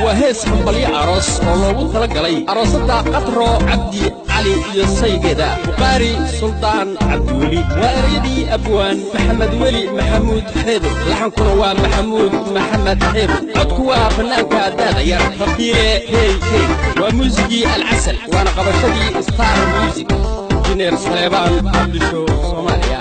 Waa hees hambalyo aroos oo loogu talagalay aroosada Qadro Cabdi Cali iyo saygeeda Bukhaari Suldaan Cabdiweli. Waa ereyadii abwaan Maxamed Weli Maxamuud Xeebo, laxankuna waa Maxamuud Maxamed Xeebo, codku waa fanaanka daada yar Rabiile Hey Hey, waa muusigii Alcasal, waana qabashadii Star Music, injineer Saleebaan, Muqdisho, Soomaaliya.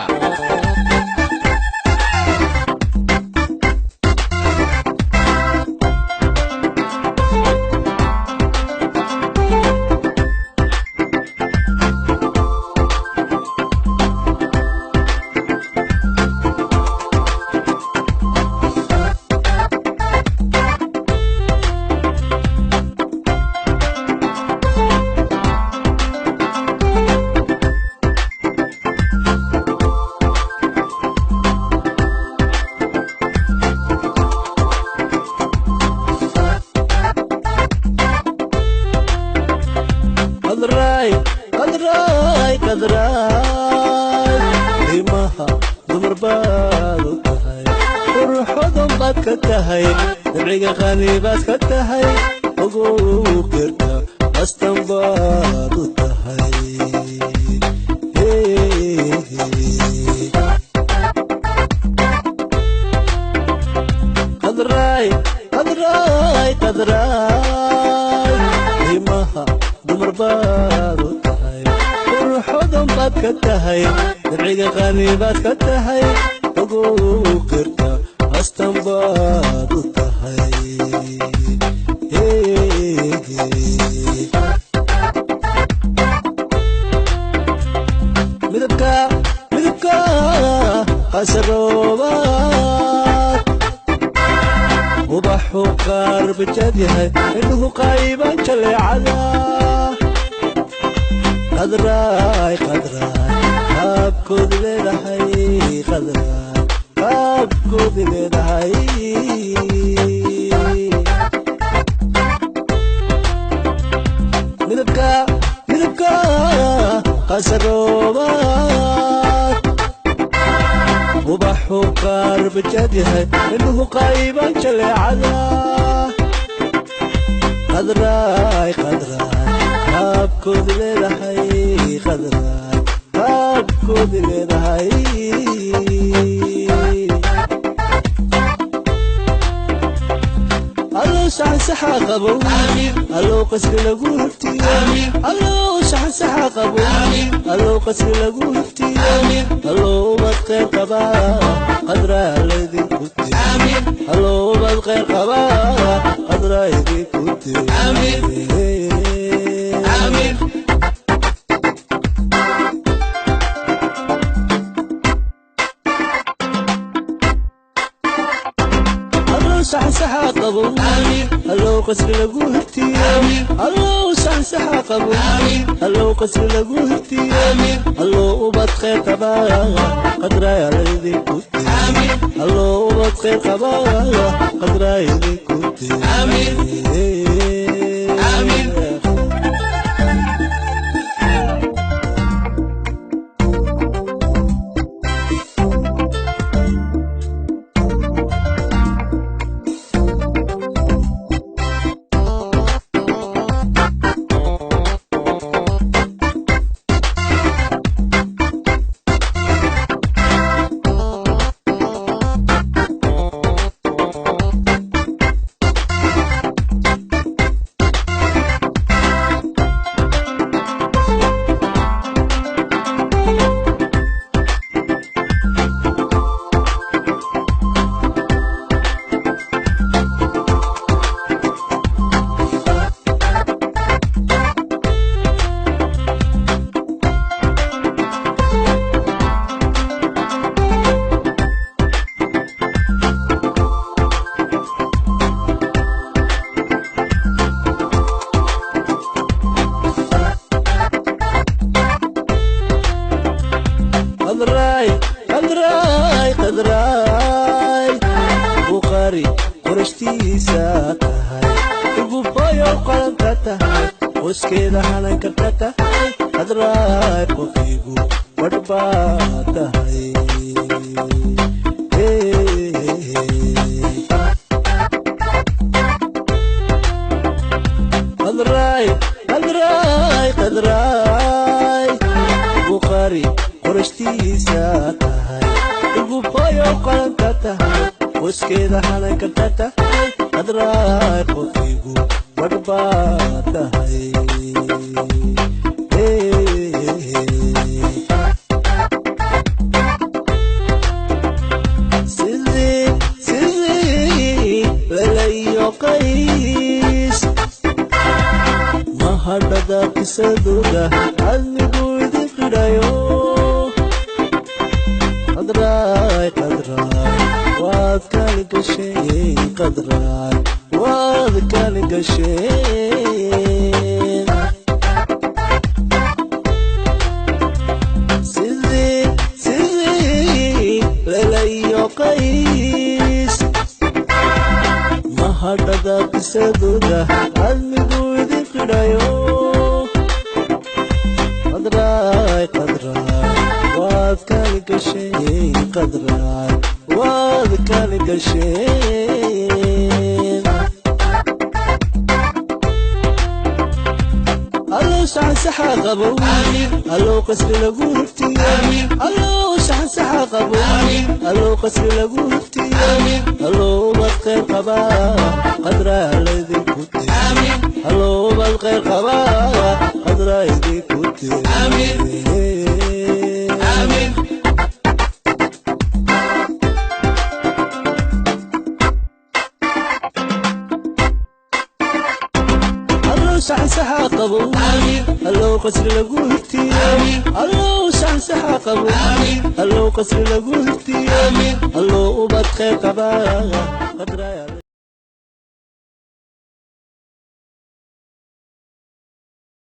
Qadraay, qadraay, qadraay, qiimaha dumar baad u tahay, quruxodan baad ka tahay, dabciga qani baad ka tahay, ogow qirta astan baad u tahay. Qadraay, qadraay, qadraay, qiimaha dumar baad u tahay, quruxodan baad ka tahay, dabciga qani baad ka tahay, ogow qirta astan baad u tahay. Midabka, midabka qasaroobaad, ubaxu qaar bajaad yahay, indhuhu qayban jaleecada. Qadraay, qadraay, qaabkood leedahay, qadraay, qaabkood leedahay. Midabka, midabka qasaroobaad, ubaxu qaar bajaad yahay, indhuhu qayban jaleecada. Qadraay, qadraay, qaabkood leedahay, qadraay, qaabkood leedahay. Allow saxansaxa qabow, allow qasri lagu haftiyo, allow saxansaxa qabow, allow qasri lagu haftiyo, allow ubad khayr qabaa qadraa laydinku tiri, allow ubad khayr qabaa qadraa idinku tiri. Allow saxansaxa qabow, allow qasri lagu haftiyo, allow saxansaxa qabow, allow qasri lagu haftiyo, allow ubad khayr qabaa qadraa laydinku tiri, allow ubad khayr qabaa qadraa idinku tiri. Qadraay, qadraay, qadraay, Bukhaari qorashtiisa tahay, ugubayo qalanka tahay, qoyskeeda halanka ka tahay, qadraay qofigu badhbaa tahay. Qadraay Bukhari qorashtiisa tahay ugu hoyo qalanka tahay qoyskeeda halanka tahay Qadraay qofigu wadbaa tahay. Sidii lalayo qays mahadhada qisadooda admigu idin qidhayo. Qadraay qadraay waad kala gasheen, qadraay waad kala gasheen. Sidii lalayo qays mahadhada qisadooda admigu idin qidhayo. Qadraay qadraay waad kala gasheen, qadraay waad kala gasheen. Allow saxan saxa qabow, allow qasri lagu hurtiyo, allow saxan saxa qabow, allow qasri lagu hurtiyo, allow ubad khayr qabaa qadraa laydinku tiri, allow ubad khayr qabaa qadraa idinku tiri. Allow saxan saxa qabow, allow qasri lagu hurtiyo, allow saxan saxa qabow, allow qasri lagu hurtiyo, allow ubad khayr qabaa qadraa.